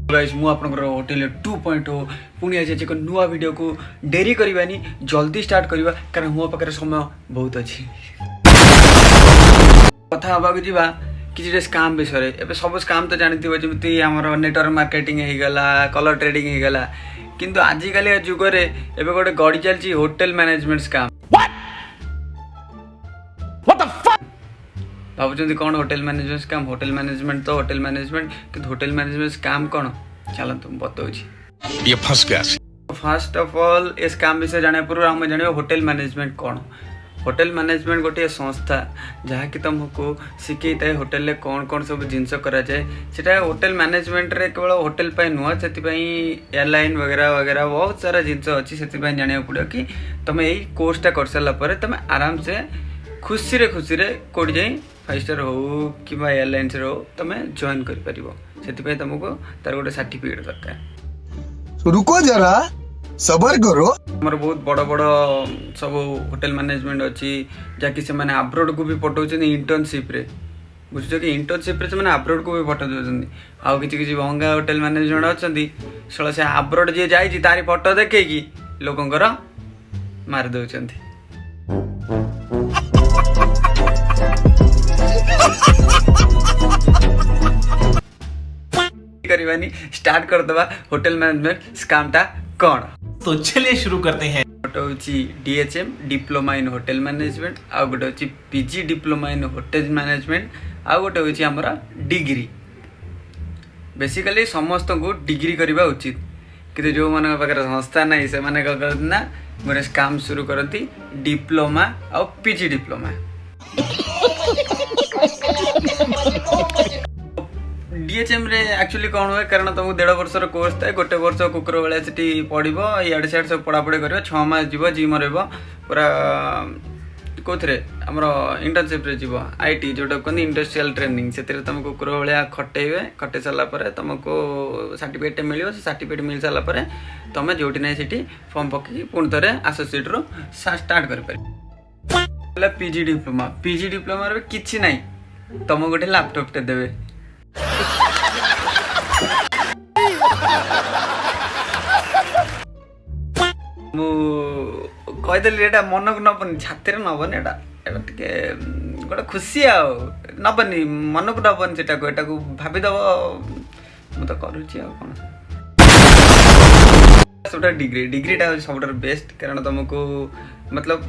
Guys, ମୁଁ ଆପଣଙ୍କର hotel 2.0 ପୁଣି ଆଜି ଏକ ନୂଆ ଭିଡ଼ିଓକୁ। ଡେରି କରିବାନି, ଜଲ୍ଦି ଷ୍ଟାର୍ଟ କରିବା, କାରଣ ମୋ ପାଖରେ ସମୟ ବହୁତ ଅଛି। କଥା ହେବାକୁ ଯିବା କିଛିଟା ସ୍କାମ୍ ବିଷୟରେ। ଏବେ ସବୁ ସ୍କାମ୍ ତ ଜାଣିଥିବ, ଯେମିତି ଆମର ନେଟୱାର୍କ ମାର୍କେଟିଂ ହେଇଗଲା, କଲର୍ ଟ୍ରେଡ଼ିଂ ହେଇଗଲା। କିନ୍ତୁ ଆଜିକାଲିକା ଯୁଗରେ ଏବେ ଗୋଟେ ଗଡ଼ି ଚାଲିଛି ହୋଟେଲ ମ୍ୟାନେଜମେଣ୍ଟ ସ୍କାମ୍। ଭାବୁଛନ୍ତି କ'ଣ hotel management scam? Hotel management ତ ହୋଟେଲ ମ୍ୟାନେଜମେଣ୍ଟ, କିନ୍ତୁ ହୋଟେଲ ମ୍ୟାନେଜମେଣ୍ଟ ସ୍କାମ୍ କ'ଣ? ଚାଲନ୍ତୁ, ମୁଁ ବତାଉଛି। ये फंस गया। ଫାର୍ଷ୍ଟ ଅଫ୍ ଅଲ୍, ଏ ସ୍କାମ୍ ବିଷୟରେ ଜାଣିବା ପୂର୍ବରୁ ଆମେ ଜାଣିବା ହୋଟେଲ ମ୍ୟାନେଜମେଣ୍ଟ କ'ଣ। ହୋଟେଲ ମ୍ୟାନେଜମେଣ୍ଟ ଗୋଟିଏ ସଂସ୍ଥା, ଯାହାକି ତୁମକୁ ଶିଖେଇଥାଏ ହୋଟେଲରେ କ'ଣ କ'ଣ ସବୁ ଜିନିଷ କରାଯାଏ। ସେଟା ହୋଟେଲ ମ୍ୟାନେଜମେଣ୍ଟରେ କେବଳ ହୋଟେଲ ପାଇଁ ନୁହଁ, ସେଥିପାଇଁ ଏୟାରଲାଇନ୍ ବଗେରା ବଗେରା ବହୁତ ସାରା ଜିନିଷ ଅଛି। ସେଥିପାଇଁ ଜାଣିବାକୁ ପଡ଼ିବ କି ତୁମେ ଏଇ କୋର୍ସଟା କରିସାରିଲା ପରେ ତୁମେ ଆରାମସେ ଖୁସିରେ ଖୁସିରେ କେଉଁଠି ଯାଇ ଫାଇଭ୍ ଷ୍ଟାର୍ ହଉ କିମ୍ବା ଏୟାରଲାଇନ୍ସରେ ହଉ, ତୁମେ ଜଏନ୍ କରିପାରିବ। ସେଥିପାଇଁ ତୁମକୁ ତାର ଗୋଟେ ସାର୍ଟିଫିକେଟ୍ ଦରକାର। रुको जरा, सबर करो। ଆମର ବହୁତ ବଡ଼ ବଡ଼ ସବୁ ହୋଟେଲ ମ୍ୟାନେଜମେଣ୍ଟ ଅଛି, ଯାହାକି ସେମାନେ ଆବ୍ରୋଡ଼କୁ ବି ପଠାଉଛନ୍ତି ଇଣ୍ଟର୍ନସିପ୍ରେ। ବୁଝୁଛ କି? ଇଣ୍ଟର୍ନସିପ୍ରେ ସେମାନେ ଆବ୍ରୋଡ଼କୁ ବି ପଠାଇ ଦେଉଛନ୍ତି। ଆଉ କିଛି କିଛି ଭଙ୍ଗା ହୋଟେଲ ମ୍ୟାନେଜମେଣ୍ଟ ଅଛନ୍ତି, ଶଳା ସେ ଆବ୍ରୋଡ଼ ଯିଏ ଯାଇଛି ତାରି ଫଟୋ ଦେଖେଇକି ଲୋକଙ୍କର ମାରି ଦେଉଛନ୍ତି। କରିବାନି, ଷ୍ଟାର୍ଟ କରିଦେବା ହୋଟେଲ ମ୍ୟାନେଜମେଣ୍ଟ ସ୍କାମ୍ଟା କ'ଣ। तो चलिए शुरू करते हैं। ଗୋଟେ ହେଉଛି DHM, diploma in hotel management, ଆଉ ଗୋଟେ ହେଉଛି PG diploma in hotel management, ଆଉ ଗୋଟେ ହେଉଛି ଆମର ଡିଗ୍ରୀ। ବେସିକାଲି ସମସ୍ତଙ୍କୁ ଡିଗ୍ରୀ କରିବା ଉଚିତ, କିନ୍ତୁ ଯେଉଁମାନଙ୍କ ପାଖରେ ସଂସ୍ଥା ନାହିଁ, ସେମାନେ କ'ଣ କରନ୍ତି ନା ଗୋଟେ ସ୍କାମ୍ ଶୁରୁ କରନ୍ତି, ଡିପ୍ଲୋମା ଆଉ ପିଜି ଡିପ୍ଲୋମା। ଡିଏଚଏମ୍ରେ ଆକ୍ଚୁଆଲି କ'ଣ ହୁଏ? କାରଣ ତମକୁ ଦେଢ଼ ବର୍ଷର କୋର୍ସ ଥାଏ। ଗୋଟେ ବର୍ଷ କୁକୁର ଭଳିଆ ସେଠି ପଢ଼ିବ, ଇଆଡ଼େ ସିଆଡ଼େ ସବୁ ପଢ଼ାପଢ଼ି କରିବ। 6 ମାସ ଯିବ, ଜିମ୍ ରହିବ ପୁରା। କେଉଁଥିରେ? ଆମର ଇଣ୍ଟର୍ନସିପ୍ରେ ଯିବ, IT ଯେଉଁଟା କୁହନ୍ତି, ଇଣ୍ଡଷ୍ଟ୍ରିଆଲ ଟ୍ରେନିଂ। ସେଥିରେ ତମେ କୁକୁର ଭଳିଆ ଖଟେଇବେ। ଖଟେଇ ସାରିଲା ପରେ ତମକୁ ସାର୍ଟିଫିକେଟ୍ଟେ ମିଳିବ। ସେ ସାର୍ଟିଫିକେଟ୍ ମିଳି ସାରିଲା ପରେ ତମେ ଯେଉଁଠି ନାହିଁ ସେଠି ଫର୍ମ ପକେଇକି ପୁଣି ଥରେ ଆସୋସିଏଟ୍ରୁ ଷ୍ଟାର୍ଟ କରିପାରିବ। ହେଲା ପିଜି ଡିପ୍ଲୋମା। ପିଜି ଡିପ୍ଲୋମାରେ ବି କିଛି ନାହିଁ, ତମକୁ ଗୋଟେ ଲାପଟପ୍ଟେ ଦେବେ। ମୁଁ କହିଦେଲି, ଏଇଟା ମନକୁ ନବନି, ଛାତିରେ ନବନି। ଏଇଟା ଟିକେ ଗୋଟେ ଖୁସି, ଆଉ ନବନି, ମନକୁ ନବନି ସେଟାକୁ। ଏଟାକୁ ଭାବିଦବ ମୁଁ ତ କରୁଛି, ଆଉ କ'ଣ। ସବୁଠାରୁ ଡିଗ୍ରୀଟା ହେଉଛି ସବୁଠାରୁ ବେଷ୍ଟ, କାରଣ ତମକୁ ମତଲବ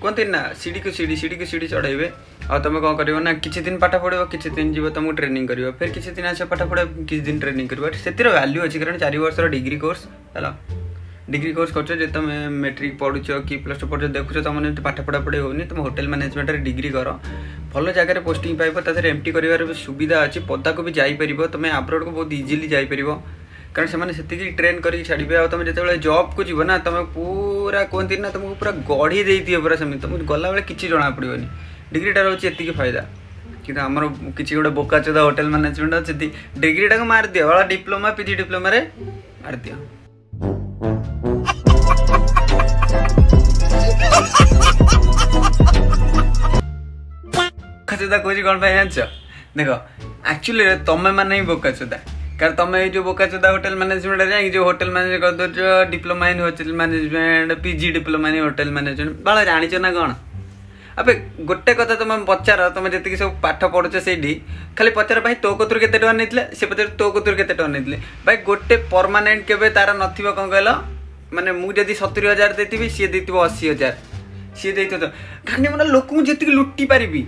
କୁହନ୍ତି ନା, ସିଡ଼ିକୁ ସିଡ଼ି, ସିଡ଼ିକୁ ସିଡ଼ି ଚଢ଼େଇବେ। ଆଉ ତମେ କ'ଣ କରିବ ନା, କିଛି ଦିନ ପାଠ ପଢ଼ିବ, କିଛି ଦିନ ଯିବ, ତମକୁ ଟ୍ରେନିଂ କରିବ, ଫେର କିଛି ଦିନ ଆସିବ, ପାଠ ପଢ଼ିବ, କିଛି ଦିନ ଟ୍ରେନିଂ କରିବ। ସେଥିରେ ଭ୍ୟାଲ୍ୟୁ ଅଛି, କାରଣ 4 ବର୍ଷର ଡିଗ୍ରୀ କୋର୍ସ ହେଲା। ଡିଗ୍ରୀ କୋର୍ସ କରୁଛ, ଯଦି ତମେ ମେଟ୍ରିକ୍ ପଢ଼ୁଛ କି ପ୍ଲସ୍ ଟୁ ପଢ଼ୁଛ, ଦେଖୁଛ ତମର ଏମିତି ପାଠ ପଢ଼ାପଢ଼ି ହେଉନି, ତମେ ହୋଟେଲ ମ୍ୟାନେଜମେଣ୍ଟରେ ଡିଗ୍ରୀ କର, ଭଲ ଜାଗାରେ ପୋଷ୍ଟିଂ ପାଇବ। ତା ଦେହରେ ଏମ୍ଟି କରିବାର ବି ସୁବିଧା ଅଛି, ପଦାକୁ ବି ଯାଇପାରିବ ତମେ, ଆବ୍ରୋଡ଼କୁ ବହୁତ ଇଜିଲି ଯାଇପାରିବ, କାରଣ ସେମାନେ ସେତିକି ଟ୍ରେନ୍ କରିକି ଛାଡ଼ିବେ। ଆଉ ତମେ ଯେତେବେଳେ ଜବ୍କୁ ଯିବ ନା, ତମେ ପୁରା କୁହନ୍ତି ନା, ତମକୁ ପୁରା ଗଢ଼ି ଦେଇଥିବେ ପୁରା ସେମିତି, ତମକୁ ଗଲାବେଳେ କିଛି ଜଣା ପଡ଼ିବନି। ଡିଗ୍ରୀଟା ରହୁଛି ଏତିକି ଫାଇଦା। କିନ୍ତୁ ଆମର କିଛି ଗୋଟେ ବୋକାଚୋଦା ହୋଟେଲ ମ୍ୟାନେଜମେଣ୍ଟ ଅଛନ୍ତି, ଡିଗ୍ରୀଟାକୁ ମାରିଦିଅ, ବାଳା ଡିପ୍ଲୋମା ପିଜି ଡିପ୍ଲୋମାରେ ମାରିଦିଅ। ବୋକାଚୋଦା କହୁଛି କ'ଣ ପାଇଁ ଜାଣିଛ? ଦେଖ, ଆକ୍ଚୁଆଲି ତମେ ମାନେ ହିଁ ବୋକାଚୋଦା, କାରଣ ତମେ ଏଇ ଯୋଉ ବୋକାଚୋଦା ହୋଟେଲ ମ୍ୟାନେଜମେଣ୍ଟ ଯାଇକି ଯୋଉ ହୋଟେଲ ମ୍ୟାନେଜ କରିଦଉଛ, diploma in hotel management, PG diploma in hotel management, ବାଳ ଜାଣିଛ ନା କ'ଣ? ଆବେ, ଗୋଟେ କଥା ତମେ ପଚାର, ତମେ ଯେତିକି ସବୁ ପାଠ ପଢୁଛ ସେଇଠି ଖାଲି ପଚାର, ଭାଇ ତୋ କତୁରୁ କେତେ ଟଙ୍କା ନେଇଥିଲେ? ସେ ପଚାର, ତୋ କତୁରୁ କେତେ ଟଙ୍କା ନେଇଥିଲେ? ଭାଇ, ଗୋଟେ ପରମାନେଣ୍ଟ କେବେ ତାର ନଥିବ। କ'ଣ କହିଲ? ମାନେ ମୁଁ ଯଦି 70,000 ଦେଇଥିବି, ସିଏ ଦେଇଥିବ 80,000, ସିଏ ଦେଇଥିବ ତ ଖାଲି ମାନେ ଲୋକଙ୍କୁ ଯେତିକି ଲୁଟି ପାରିବି,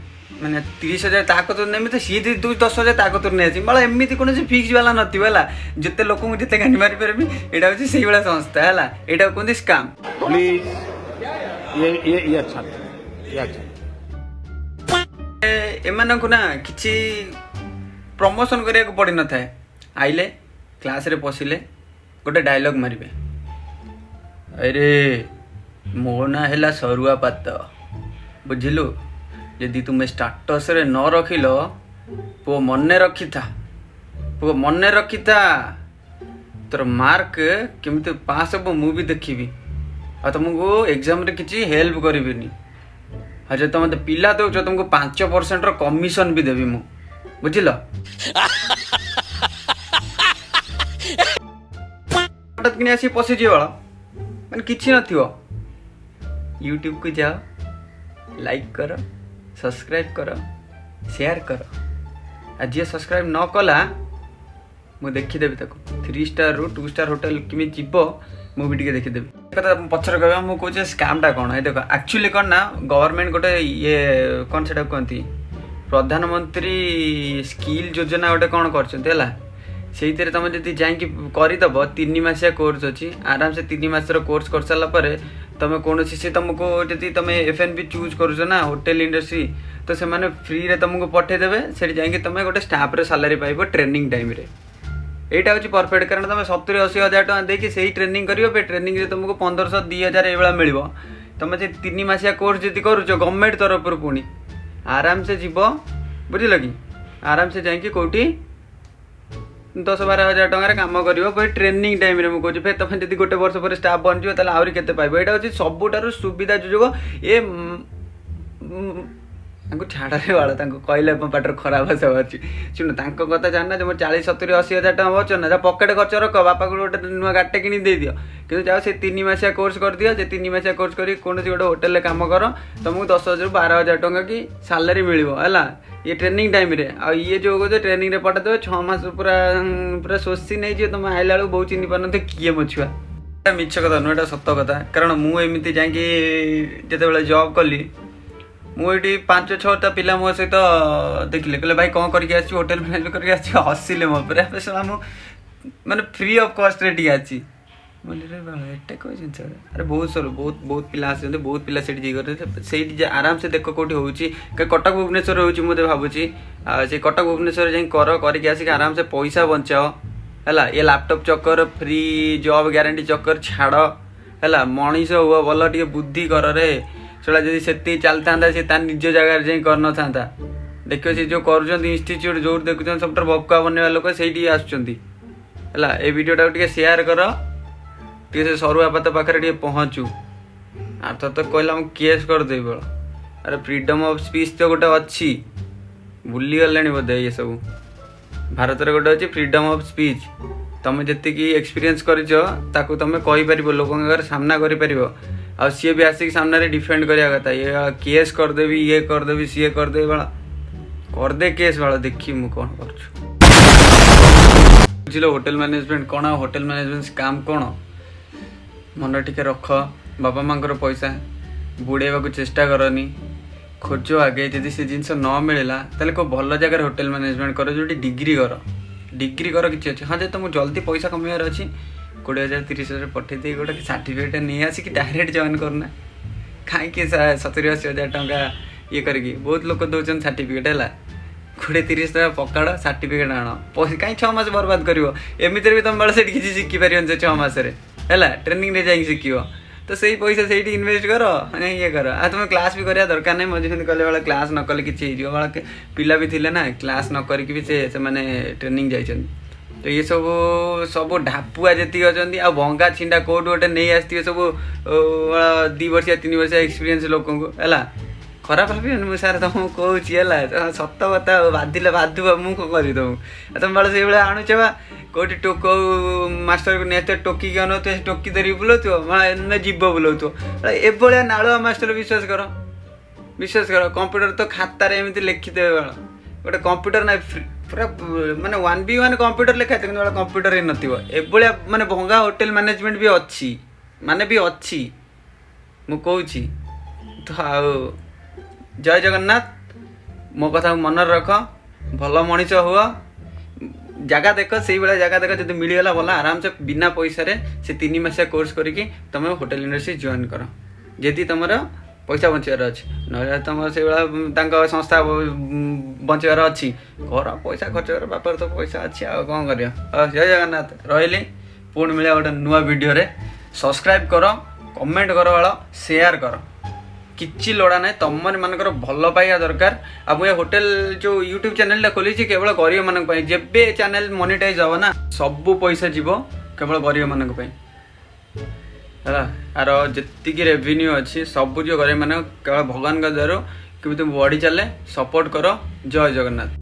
ମାନେ 30,000 ତା କତୁରୁ ନେବି ତ ସିଏ ଯଦି ଦଉଛି 10,000, ତା କତୁରୁ ନେଇ ଆସିବି। ବାଳ ଏମିତି କୌଣସି ଫିକ୍ସ ବାଲା ନଥିବ ହେଲା। ଯେତେ ଲୋକଙ୍କୁ ଯେତେ ଗାଣ୍ଡି ମାରିପାରିବି, ଏଇଟା ହେଉଛି ସେଇଭଳିଆ ସଂସ୍ଥା ହେଲା। ଏଇଟାକୁ କୁହନ୍ତି ସ୍କାମ୍। प्लीज, ये ये ये अच्छा नहीं, ये अच्छा नहीं। ଏମାନଙ୍କୁ ନା କିଛି ପ୍ରମୋସନ୍ କରିବାକୁ ପଡ଼ିନଥାଏ। ଆଇଲେ, କ୍ଲାସ୍ରେ ପଶିଲେ, ଗୋଟେ ଡାଇଲଗ୍ ମାରିବେ, ଆରେ ମୋ ନାଁ ହେଲା ସରୁଆ ପାତ, ବୁଝିଲୁ? ଯଦି ତୁମେ ଷ୍ଟାଟସ୍ରେ ନ ରଖିଲ, ପୁଅ ମନେ ରଖିଥା, ପୁଅ ମନେ ରଖିଥା, ତୋର ମାର୍କ କେମିତି ପାସ୍ ହେବ ମୁଁ ବି ଦେଖିବି, ଆଉ ତୁମକୁ ଏକ୍ଜାମ୍ରେ କିଛି ହେଲ୍ପ କରିବିନି। ଆଉ ଯଦି ତମେ ମୋତେ ପିଲା ଦେଉଛ, ତୁମକୁ 5 ପରସେଣ୍ଟର କମିଶନ ବି ଦେବି ମୁଁ, ବୁଝିଲ? ହଠାତ୍ କିଣି ଆସିକି ପଶିଯିବ ବାଳ, ମାନେ କିଛି ନଥିବ। ୟୁଟ୍ୟୁବକୁ ଯାଅ, ଲାଇକ୍ କର, ସବସ୍କ୍ରାଇବ୍ କର, ସେୟାର କର। ଆଉ ଯିଏ ସବସ୍କ୍ରାଇବ୍ ନ କଲା, ମୁଁ ଦେଖିଦେବି ତାକୁ। ଥ୍ରୀ ଷ୍ଟାରରୁ ଟୁ ଷ୍ଟାର ହୋଟେଲ କେମିତି ଯିବ, ମୁଁ ବି ଟିକେ ଦେଖିଦେବି। ଏ କଥା ପଛରେ କହିବା। ମୁଁ କହୁଛି ସ୍କାମ୍ଟା କ'ଣ। ଏ ଦେଖ, ଆକ୍ଚୁଆଲି କ'ଣ ନା ଗଭର୍ଣ୍ଣମେଣ୍ଟ ଗୋଟେ ଇଏ, କ'ଣ ସେଟା କୁହନ୍ତି, ପ୍ରଧାନମନ୍ତ୍ରୀ ସ୍କିଲ୍ ଯୋଜନା ଗୋଟେ କ'ଣ କରିଛନ୍ତି, ହେଲା। ସେଇଥିରେ ତୁମେ ଯଦି ଯାଇକି କରିଦେବ, 3 ମାସିଆ କୋର୍ସ ଅଛି। ଆରାମସେ 3 ମାସର କୋର୍ସ କରିସାରିଲା ପରେ ତୁମେ କୌଣସି ସେ ତୁମକୁ ଯଦି ତୁମେ ଏଫ୍ ଏନ୍ ବି ଚୁଜ୍ କରୁଛ ନା ହୋଟେଲ ଇଣ୍ଡଷ୍ଟ୍ରି, ତ ସେମାନେ ଫ୍ରିରେ ତୁମକୁ ପଠେଇଦେବେ। ସେଠି ଯାଇକି ତୁମେ ଗୋଟେ ଷ୍ଟାଫ୍ର ସାଲାରୀ ପାଇବ ଟ୍ରେନିଂ ଟାଇମ୍ରେ। ଏଇଟା ହେଉଛି ପରଫେକ୍ଟ, କାରଣ ତୁମେ 70-80 ହଜାର ଟଙ୍କା ଦେଇକି ସେଇ ଟ୍ରେନିଂ କରିବ, ଏବେ ଟ୍ରେନିଂରେ ତୁମକୁ 1500, 2000 ଏଇଭଳିଆ ମିଳିବ। ତୁମେ ସେ 3 ମାସିଆ କୋର୍ସ ଯଦି କରୁଛ ଗଭର୍ଣ୍ଣମେଣ୍ଟ ତରଫରୁ, ପୁଣି ଆରାମସେ ଯିବ, ବୁଝିଲ କି? ଆରାମସେ ଯାଇକି କେଉଁଠି 10-12 ହଜାର ଟଙ୍କାରେ କାମ କରିବ ଫେର୍ ଟ୍ରେନିଂ ଟାଇମ୍ରେ ମୁଁ କହୁଛି। ଫେର୍ ତୁମେ ଯଦି ଗୋଟେ ବର୍ଷ ପରେ ଷ୍ଟାଫ୍ ବନିଯିବ, ତାହେଲେ ଆହୁରି କେତେ ପାଇବ। ଏଇଟା ହେଉଛି ସବୁଠାରୁ ସୁବିଧା ସୁଯୋଗ। ଏ ତାଙ୍କୁ ଛାଡ଼ରେ ବାଳ, ତାଙ୍କୁ କହିଲେ ମୋ ପାଟିରେ ଖରାପ ଭାଷା ବାହାରୁଛି। ଶୁଣ, ତାଙ୍କ କଥା ଜାଣିନା ଯେ ମୋର 40, 70, 80 ହଜାର ଟଙ୍କା ବଞ୍ଚ ନା, ଯାହା ପକେଟ୍ ଖର୍ଚ୍ଚ ରଖ, ବାପାକୁ ଗୋଟେ ନୂଆ ଗାଡ଼ିଟେ କିଣି ଦେଇଦିଅ। କିନ୍ତୁ ଯାଅ, ସେ 3 ମାସିଆ କୋର୍ସ କରିଦିଅ। ସେ 3 ମାସିଆ କୋର୍ସ କରି କୌଣସି ଗୋଟେ ହୋଟେଲରେ କାମ କର, ତମକୁ 10 ହଜାରରୁ 12 ହଜାର ଟଙ୍କା କି ସାଲାରୀ ମିଳିବ, ହେଲା, ଇଏ ଟ୍ରେନିଂ ଟାଇମ୍ରେ। ଆଉ ଇଏ ଯେଉଁ କହୁଛ, ଟ୍ରେନିଂରେ ପଠେଇଦେବେ, 6 ମାସ ପୁରା ପୁରା ଶୋଷି ନେଇଯିବେ। ତମେ ଆଇଲା ବେଳକୁ ବୋଉ ଚିହ୍ନି ପାରୁନଥିବେ କିଏ ମୋ ଛୁଆ। ଏଇଟା ମିଛ କଥା ନୁହେଁ, ଏଇଟା ସତ କଥା। କାରଣ ମୁଁ ଏମିତି ଯାଇକି ଯେତେବେଳେ ଜବ୍ କଲି, ମୁଁ ଏଇଠି ପାଞ୍ଚ ଛଅଟା ପିଲା ମୋ ସହିତ ଦେଖିଲେ, କହିଲେ, "ଭାଇ, କ'ଣ କରିକି ଆସିଛୁ?" "ହୋଟେଲ ମ୍ୟାନେଜମେଣ୍ଟ କରିକି ଆସିଛୁ।" ହସିଲେ ମୋ ଉପରେ। ଆବେ ଶଳା, ମୁଁ ମାନେ ଫ୍ରି ଅଫ୍ କଷ୍ଟରେ ଟିକେ ଅଛି ବୋଲି ରେ ବାଳ, ଏଟା କେଉଁ ଜିନିଷ? ଆରେ ବହୁତ ସରୁ ବହୁତ ବହୁତ ପିଲା ଆସିଛନ୍ତି, ବହୁତ ପିଲା ସେଠି ଯାଇକି କରୁଛନ୍ତି। ସେଇଠି ଯେ ଆରାମସେ ଦେଖ କେଉଁଠି ହେଉଛି। କଟକ, ଭୁବନେଶ୍ୱର ହେଉଛି ମୁଁ ତ ଭାବୁଛି। ଆଉ ସେ କଟକ, ଭୁବନେଶ୍ୱର ଯାଇ କର, କରିକି ଆସିକି ଆରାମସେ ପଇସା ବଞ୍ଚାଅ, ହେଲା। ଏ ଲାପଟପ୍ ଚକର, ଫ୍ରି ଜବ୍ ଗ୍ୟାରେଣ୍ଟି ଚକର ଛାଡ଼, ହେଲା। ମଣିଷ ହୁଅ ଭଲ, ଟିକେ ବୁଦ୍ଧି କରରେ। ସେଟା ଯଦି ସେତିକି ଚାଲିଥାନ୍ତା, ସେ ତା ନିଜ ଜାଗାରେ ଯାଇ କରିନଥାନ୍ତା। ଦେଖିବ, ସେ ଯେଉଁ କରୁଛନ୍ତି ଇନଷ୍ଟିଚ୍ୟୁଟ୍, ଯୋଉଠି ଦେଖୁଛନ୍ତି ସବୁଠାରୁ ଭକୁଆ ବନେଇବା ଲୋକ ସେଇଠି ଆସୁଛନ୍ତି, ହେଲା। ଏ ଭିଡ଼ିଓଟାକୁ ଟିକେ ସେୟାର କର, ଟିକେ ସେ ସରୁଆ ପାତ ପାଖରେ ଟିକେ ପହଞ୍ଚୁ। ଆଉ ତ କହିଲା ମୁଁ କେସ୍ କରିଦେବି ବଳ। ଆରେ ଫ୍ରିଡ଼ମ୍ ଅଫ୍ ସ୍ପିଚ୍ ତ ଗୋଟେ ଅଛି, ଭୁଲିଗଲେଣି ବୋଧେ ଇଏ ସବୁ। ଭାରତରେ ଗୋଟେ ଅଛି ଫ୍ରିଡ଼ମ୍ ଅଫ୍ ସ୍ପିଚ୍। ତମେ ଯେତିକି ଏକ୍ସପିରିଏନ୍ସ କରିଛ, ତାକୁ ତମେ କହିପାରିବ, ଲୋକଙ୍କ ଆଗରେ ସାମ୍ନା କରିପାରିବ। ଆଉ ସିଏ ବି ଆସିକି ସାମ୍ନାରେ ଡିଫେଣ୍ଡ କରିବା କଥା। ଇଏ କେସ୍ କରିଦେବି, ଇଏ କରିଦେବି, ସିଏ କରିଦେବି ବାଳ। କରିଦେ କେସ୍ ବାଳ, ଦେଖିବି ମୁଁ କ'ଣ କରୁଛୁ। ବୁଝିଲ ହୋଟେଲ ମ୍ୟାନେଜମେଣ୍ଟ କ'ଣ ଆଉ ହୋଟେଲ ମ୍ୟାନେଜମେଣ୍ଟ ସ୍କାମ୍ କ'ଣ? ମନେ ଟିକେ ରଖ, ବାପା ମାଆଙ୍କର ପଇସା ବୁଡ଼େଇବାକୁ ଚେଷ୍ଟା କରନି। ଖୋଜ ଆଗେ, ଯଦି ସେ ଜିନିଷ ନ ମିଳିଲା, ତାହେଲେ କେଉଁ ଭଲ ଜାଗାରେ ହୋଟେଲ ମ୍ୟାନେଜମେଣ୍ଟ କର, ଯେଉଁଠି ଡିଗ୍ରୀ କର, ଡିଗ୍ରୀ କର କିଛି ଅଛି। ହଁ, ଯଦି ତୁମକୁ ଜଲ୍ଦି ପଇସା କମେଇବାର ଅଛି, 20 ହଜାର, 30 ହଜାର ପଠେଇ ଦେଇକି ଗୋଟେ ସାର୍ଟିଫିକେଟ୍ ନେଇ ଆସିକି ଡାଇରେକ୍ଟ ଜଏନ୍ କରୁନା। କାହିଁକି 70-80 ହଜାର ଟଙ୍କା ଇଏ କରିକି? ବହୁତ ଲୋକ ଦେଉଛନ୍ତି ସାର୍ଟିଫିକେଟ୍, ହେଲା। 20-30 ଟଙ୍କା ପକାଡ଼, ସାର୍ଟିଫିକେଟ୍ ଆଣ। ପଇସା କାହିଁ 6 ମାସ ବର୍ବାଦ କରିବ? ଏମିତିରେ ବି ତମ ବେଳେ ସେଠି କିଛି ଶିଖିପାରିବନି ସେ 6 ମାସରେ, ହେଲା। ଟ୍ରେନିଂରେ ଯାଇକି ଶିଖିବ। ତ ସେଇ ପଇସା ସେଇଠି ଇନଭେଷ୍ଟ କର, ମାନେ ଇଏ କର। ଆଉ ତୁମେ କ୍ଲାସ୍ ବି କରିବା ଦରକାର ନାହିଁ। ମଝିରେ ସେମିତି କଲେ ବେଳେ କ୍ଲାସ୍ ନ କଲେ କିଛି ହେଇଯିବ ବେଳେ। ପିଲା ବି ଥିଲେ ନା, କ୍ଲାସ୍ ନ କରିକି ବି ସେ ସେମାନେ ଟ୍ରେନିଂ ଯାଇଛନ୍ତି। ତ ଇଏ ସବୁ ସବୁ ଢାପୁଆ ଯେତିକି ଅଛନ୍ତି, ଆଉ ଭଙ୍ଗା ଛିଣ୍ଡା କୋଉଠୁ ଗୋଟେ ନେଇ ଆସିଥିବେ ସବୁ 2 ବର୍ଷିଆ, 3 ବର୍ଷିଆ ଏକ୍ସପିରିଏନ୍ସ ଲୋକଙ୍କୁ, ହେଲା। ଖରାପ ଭାବିବନି, ମୁଁ ସାର୍ ତମକୁ କହୁଛି, ହେଲା। ତ ସତ କଥା, ଆଉ ବାଧିଲେ ବାଧୁବ, ମୁଁ କ'ଣ କରିବି ତମକୁ? ଆଉ ତମେ ବେଳେ ସେଇଭଳିଆ ଆଣୁଛ ବା। କୋଉଠି କୋଉ ମାଷ୍ଟରକୁ ନେଇ ଆସିଥିବ, ଟୋକିକି ଅନଉଥିବ, ସେ ଟୋକି ଧରିକି ବୁଲଉଥିବ, ମାନେ ଯିବ ବୁଲଉଥିବ। ଏଭଳିଆ ନାଳୁଆ ମାଷ୍ଟର, ବିଶ୍ୱାସ କର, ବିଶ୍ୱାସ କର। କମ୍ପ୍ୟୁଟର ତ ଖାତାରେ ଏମିତି ଲେଖିଦେବେ ବେଳ। ଗୋଟେ କମ୍ପ୍ୟୁଟର ନା ପୁରା ମାନେ 1 ବାଇ 1 କମ୍ପ୍ୟୁଟର ଲେଖା ହେଇଥିବ, କିନ୍ତୁ କମ୍ପ୍ୟୁଟର ହିଁ ନଥିବ। ଏଭଳିଆ ମାନେ ଭଙ୍ଗା ହୋଟେଲ ମ୍ୟାନେଜମେଣ୍ଟ ବି ଅଛି, ମାନେ ବି ଅଛି, ମୁଁ କହୁଛି ତ। ଆଉ ଜୟ ଜଗନ୍ନାଥ। ମୋ କଥାକୁ ମନରେ ରଖ, ଭଲ ମଣିଷ ହୁଅ। ଜାଗା ଦେଖ, ସେଇଭଳିଆ ଜାଗା ଦେଖ, ଯଦି ମିଳିଗଲା ଭଲ। ଆରାମସେ ବିନା ପଇସାରେ ସେ 3 ମାସିଆ କୋର୍ସ କରିକି ତମେ ହୋଟେଲ ଇଣ୍ଡଷ୍ଟ୍ରି ଜଏନ୍ କର, ଯଦି ତମର ପଇସା ବଞ୍ଚିବାର ଅଛି। ନହେଲେ ତମର ସେଇଭଳିଆ ତାଙ୍କ ସଂସ୍ଥା ବଞ୍ଚିବାର ଅଛି, କର, ପଇସା ଖର୍ଚ୍ଚ କର। ବାପାର ତ ପଇସା ଅଛି, ଆଉ କ'ଣ କରିବ? ହଉ, ଜୟ ଜଗନ୍ନାଥ, ରହିଲି। ପୁଣି ମିଳିବା ଗୋଟେ ନୂଆ ଭିଡ଼ିଓରେ। ସବସ୍କ୍ରାଇବ୍ କର, କମେଣ୍ଟ କର ବାଳ, ସେୟାର କର। କିଛି ଲୋଡ଼ା ନାହିଁ, ତମରି ମାନଙ୍କର ଭଲ ପାଇବା ଦରକାର। ଆଉ ମୁଁ ଏ ହୋଟେଲ ଯେଉଁ ୟୁଟ୍ୟୁବ୍ ଚ୍ୟାନେଲଟା ଖୋଲିଛି କେବଳ ଗରିବମାନଙ୍କ ପାଇଁ। ଯେବେ ଚ୍ୟାନେଲ ମନିଟାଇଜ୍ ହେବ ନା, ସବୁ ପଇସା ଯିବ କେବଳ ଗରିବମାନଙ୍କ ପାଇଁ, ହେଲା। ଆର ଯେତିକି ରେଭିନ୍ୟୁ ଅଛି, ସବୁ ଯିବ ଗରିବମାନଙ୍କ। କେବଳ ଭଗବାନଙ୍କ ଦୟାରୁ କେମିତି ବଢ଼ି ଚାଲେ, ସପୋର୍ଟ କର। ଜୟ ଜଗନ୍ନାଥ।